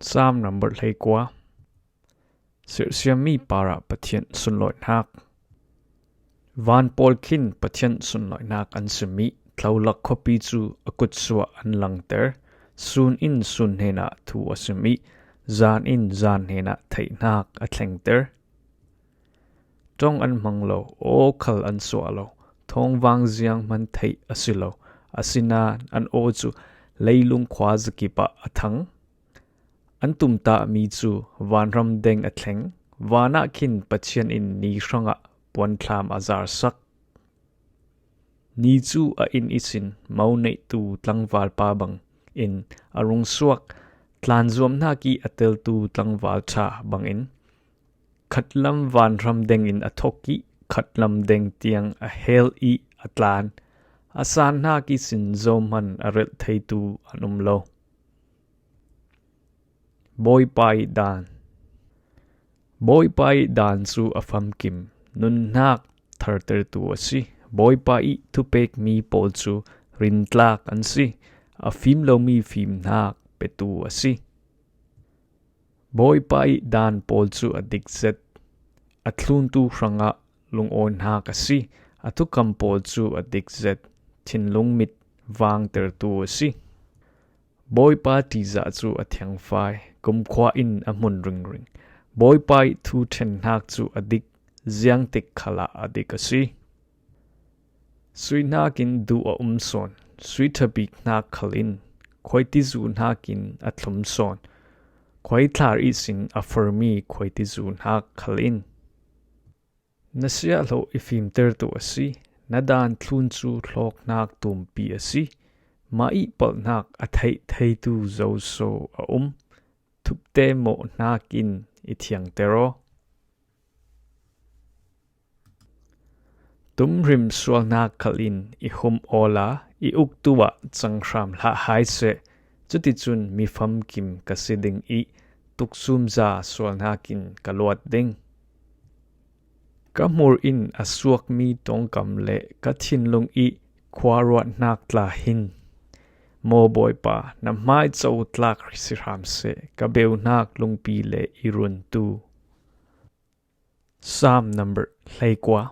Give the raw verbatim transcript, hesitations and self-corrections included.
Psalm number hleikua. Serhsiammi parah Pathian sunlawihnak. Van pawl khin Pathian sunlawihnak an sim ih, thlolak khuapi cu a kutsuah an langter. Sun in sun hnenah thu a sim ih, zan in zan hnenah theihnak a thlengter. Ṭong an hmang lo, aw khal an suah lo, thawngvang ziang hman theih a si lo, asinain an aw cu leilung khua zakip ah a thang. An tumtahmi cu vanram deng a thleng, vanah khin Pathian in ni hrangah puanthlam a zarsak. Ni cu a inn ihsin mo neihtu tlangvalpa bang in a rung suak, tlanzuamnak ih a teltu tlangval ṭha bangin khatlam vanram deng in a thok ih khatlam deng tiang a hel ih a tlan, a sannak ihsin zohman a relh theitu an um lo. Bawipa ih dan. Bawipa ih dan cu a famkim, nunnak thartertu a si. Bawipa ih thupekmi pawl cu rintlak an si, a fim lomi fimnak petu a si. Bawipa ih dan pawl cu a dik zet, a thluntu hrangah lungawihnak a si, a thukam pawl cu a dik zet, thinlung mit vangtertu a si. Bawipa ṭihzah cu a thiangfai, kumkhua in a hmun ringring. Bawipa ih thu ṭhennak cu a dik, ziangtik khalah a dik a si. Suihnak in duh a um sawn, sui ṭha bik hnak khal in khuaitizu hnakin a thlum sawn, khuaithlar ihsin a formi khuaitizu hnak khal in. Na siahhlawh i fimtertu a si, na dan thlun cu hlawknak tumpi a si. Mah ih palhnak a theih theitu zoso a um, thupte mawh hnakin i thiangter aw. Tumhrim sualnak khal in i humh awla i uktu ah cang hram hlah hai seh, cuticun mi famkim ka si ding ih tuksumza sualnak in ka luat ding. Ka hmur in a suakmi ṭongkam le ka thinlung ih khuaruahnak tla hin, maw Bawipa, na hmai cotlak si hram seh, ka beuhnak lungpi le i runtu. Psalm number hleikua.